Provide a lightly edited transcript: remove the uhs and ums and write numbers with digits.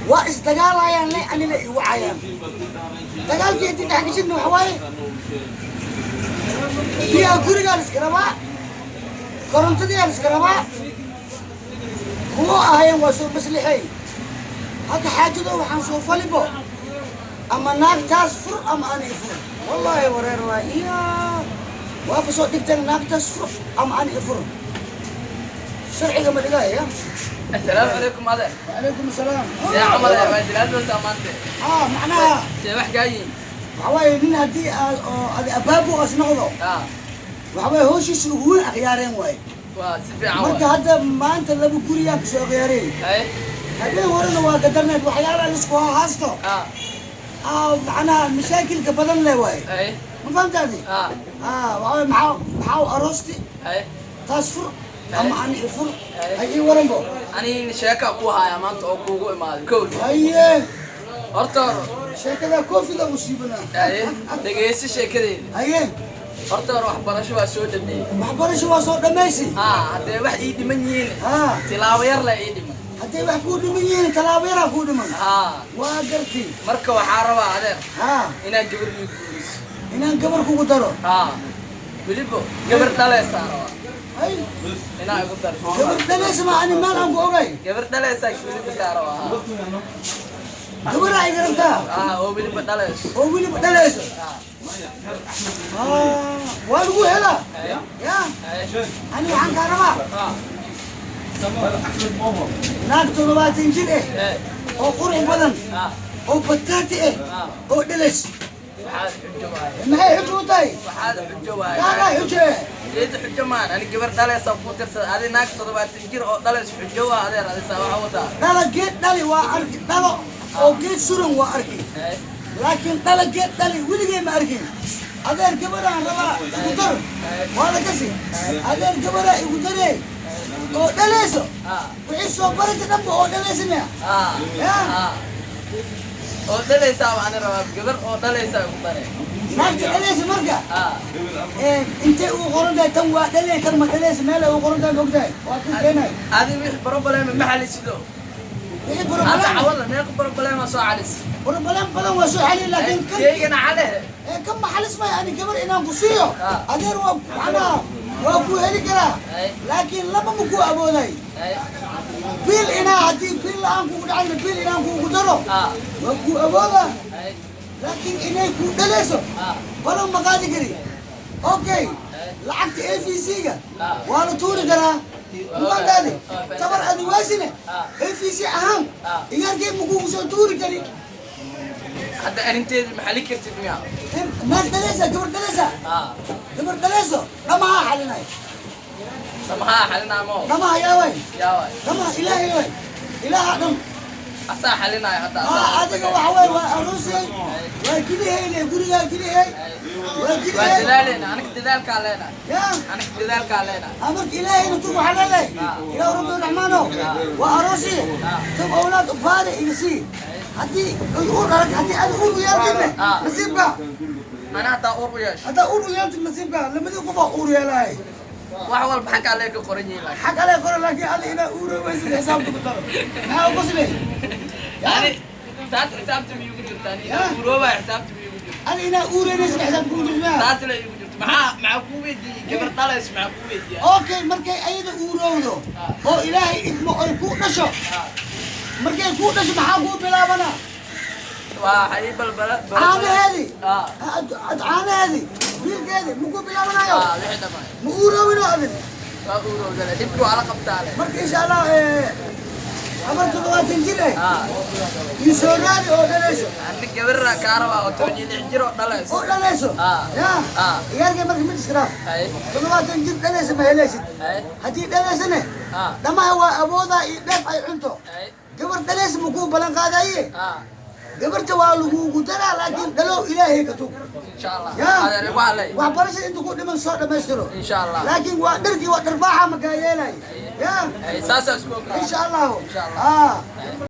Waa isdagaalayaan le, anila i wacayaan. Dagaalkii intii dhex gashidna waxa waaye, biyaha gurigaa la iska rabaa, korontadiyaa la iska rabaa. Kuwo ahayeen waa soo maslixey. Hadda xaajado waxaan soo falibo, ama naagtaas fur ama ani ifur. Wallaahi wareer waay. Iya, waa ku soo dhigteen naagtaas fur ama ani ifur. Sharciga ma dhigaya? Asalaamu calaykum, adeer. Wacalaykum asalaam. See camal waa islaadoosa maante? Ah, macnaha See wax kaa yihiin? Waxa waaye, nin haddii aad oo adi abaabu as noqdo, waxa waaye hawshiisa ugu weyn akhyaareen waaye. Waa si fiican. Marka waay. Hadda maanta laba guriyaan kasoo akhyaareey. Habeen horena waa gadarneed waxyaalaha laisku haasto. Macnaha mashaakilka badan leh waaye. Ma fahamtaadi? Waxa waaye, maxaa u aroosti taas fur ama ani ifur. Hay, ii waranbo. Ani sheeka ku haya maanta oo kuugu imaaday kow. Haye. Horta hore Sheekada koofida u siibanaa. Haye, dhegeyso sheekadeyda. Haye. Horta hore waxbarasho waa soo dhameeyey. Waxbarasho waa soo dhammaysi. Haddee wax ii dhiman yihiin, tilaabo yar la ii dhiman. Hadday wax kuu dhiman yihiin, tallaabo yaraa kuu dhiman. Waa garti. Marka waxaa rabaa, adeer, inaad gabar ii guuriso. Inaan gabar kugu daro? Weliba gabar dhaleysaa rabaa. Hay. Inaa igu darto. Gabar dhalaysa ma ani maal aan ku ogay? Gabar dhaleysaa weliba kaa rabaa. Gabaraa iga rabtaa? Oo weliba dhalayso. Oo weliba dhalayso. Waa lagu helaa ya. Ani waxaan kaa rabaa naag 70 jir eh oo qurux badan oo bataati eh oo dhalays. Waxaad xujo waaye. Maxay xujo u tahay? Waxaad xujo waaye. Kaagaa xujo eh. Eeda xujo maan, ani gabar dhalaysa ku tirsada, adi naag 70 jir oo dhalays xujo waa, adeer. Adi saa waxa wadaa. Dhala geed dhali waa arki, dhalo oo geed suran waa arki, laakiin dhala geed dhali weligay ma arkin. Adeer, gabadhaan rabaa igu dar, waa la kasi. Adeer, gabadhaa igu daree oo dhalayso. Wixii soo barata dhanba oo dhalaysa miya? Ya. Oo dhalaysaa ani rabaa, gabar oo dhalaysaa igu dare. Naagta dhalaysa marka intay ugu qoran tahay tan waa dhalay, tan ma dhalaysa? Meel ay ugu qoran tahay ma ogtahay? Waa ku keenay. Adi wixii problem ma xalisido. Wixii Hadda problem cawada meeqa problem soo xalis? Problem badan waa soo xaliy, laakiin kan Keygana xale. Ee, kan ma xalis maayo. Ani gabar inaan ku siiyo, adeer, waa macnaha waa ku heli karaa, laakiin laba ma ku awooday. Biil inaa haddii biil la-aan kugu dhacayna, biil inaan kugu daro waa ku awoodaa, laakiin inay ku dhalayso balan ma qaadi kari. Okay, lacagta EVC-ga waa la tuuri karaa, muqantaadi tabar adi waasine EVC ahaan iyaarkay ma kugu soo tuuri kari. Hadda arrinteedi ma xalin kartid miya? Naag dhalaysa, gabar dhalaysa, gabar dhalayso dhamaha xalinay. Samaha xalinaa mo. Dhamaha yaa way? Yaa waay? Dhamaha Ilaahay way, Ilaaha dham. Asaa xalinaayo hadda asaa. Adiga waxa way, waa aroosay, waa gilihayne, gurigaa gilihey, waa Waa gilihey. Dadaaleyna aniga, dadaalkaa leenahay. Ya. Aniga dadaalkaa leenahay. Marka Ilaahayna tug waxaa leedahay, Ilaah Rabbi Raxmaano, waa aroosi, tug awlaad baari iga sii. Haddii ay uur arag, haddii aad uur u yeeltidne, nasiibka. Ana haddaa uur u yeesho. Haddaa uur u yeeltid, nasiibka lamadii qof aa uur yeelahay. Wax walba xagga alle ka qoran yihiin laakiin. Xag ale qoran, laakiin adi inaa uuroobaysid xisaabta ku daro. Maxaa u qoslay? Yani taas xisaabta miyugu jirta? Ani inaa uuroobaya xisaabta miyugu jirta? Adi inaa uureynaysid xisaabta kugu jirta? Taas la iigu jirto. Maxaa kuu weydiiyey gabar dhalays? Maxaa kuu weydiiya? Okay, markay ayada uurowdo oo Ilaahay idmo oy ku dhasho, markay kuu dhasho maxaa kuu bilaabanaa? Waa xay balbala. Caanaheedi, caanaheedi, wiilkeedi makuu bilaabanayo? Wixii dhammaay. Ma uuroowino adin? Waa uurowdale, dhibki waa la qabtaa le. Marka insha Allah, habar 70 jir eh iyo soo raadi oo dhalayso. Ani gabarra kaa rabaa oo 16 jir oo dhalayso. Oo dhalayso. Ya. Ciyaarkay marka mid iskiraaf. 70 jir dhalaysa ma helaysid. Haddii dhalaysane, dhamaha waa awoodaa iyo dheef ay cunto. Gabar dhalaysa ma kuu ballan qaadaye. Gabarta waa lagugu daraa, laakiin dhalow Ilaahay ka tug. Insha Allah. Ya. Adeer, igu hadlay. Waxbarashada inta ku dhiman soo dhammaystiro. Insha Allah. Laakiin waa dharkii, waa dharbaaxa makaa yeelay ya. Saasaa isku ognaa. Insha Allahu. Insha Allah.